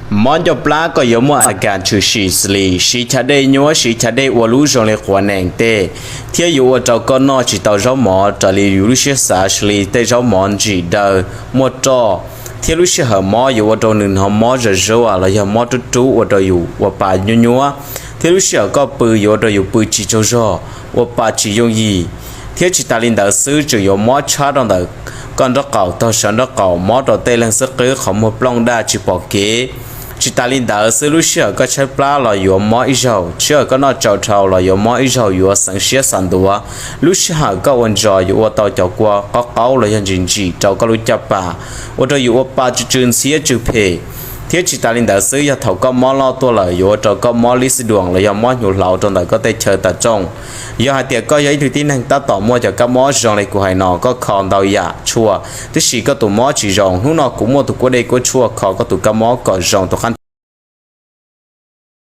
Mob ncauj plab koj yuav muaj a kas tshwm sim xws li siv chav dej nyuab, siv chav dej ua lub zoo li quav nees tej, thiab yuav ua rau koj noj tsis tau zaub mov raws li yus lub siab xav xws li tej zaub mov ntsim daw, muaj roj, thiab lub sij hawm mob yuav ua rau nws hnov mob zam zuaj los yog mob rub rub ua rau yus ua pa nyuab nyuab, thiab lub sij hawm koj pw yuav ua rau yus pw tsis tsaug zog, ua pa tsis yooj yim, thiab tsis tas li ntawd xwb tseem yuav mob tshab rau ntawm koj nraub qaum, taug sawv nraub qaum, mob rau tej leeg xwb qwb qhov muag plooj daj tsis pom kev. Tsis tas li ntawd xwb lub sij hawm koj tshaib plab los yuav mob ib zaug, sij hawm koj noj tsau dhau los yuav mob ib zaug, yuav xeev siab xav ntuav. Lub sij hawm koj ua ntsos yuav ua tau cov kua qaub qaub los yog ntsim ntsim rau koj lub caj pas, ua rau yus ua pa tsw tsw ntxhiab tsw phem. Thiab tsis tas li ntawd xwb yog thaum koj mob loj tuaj lawm yuav ua rau koj mob lib xib duam los yog mob hnyuv hlauv rau ntawm koj tej chaw tas rooj. Yog hais tias koj yog ib tug tib neeg tab tom muaj cov kab mob zoo li kuv hais no, koj kho ntau yam tshuaj, tiam sis koj tus mob tsis zoo, hnub no kuv muaj tus kuab dej kuab tshuaj kho koj tus kab mob kom zoo tus qab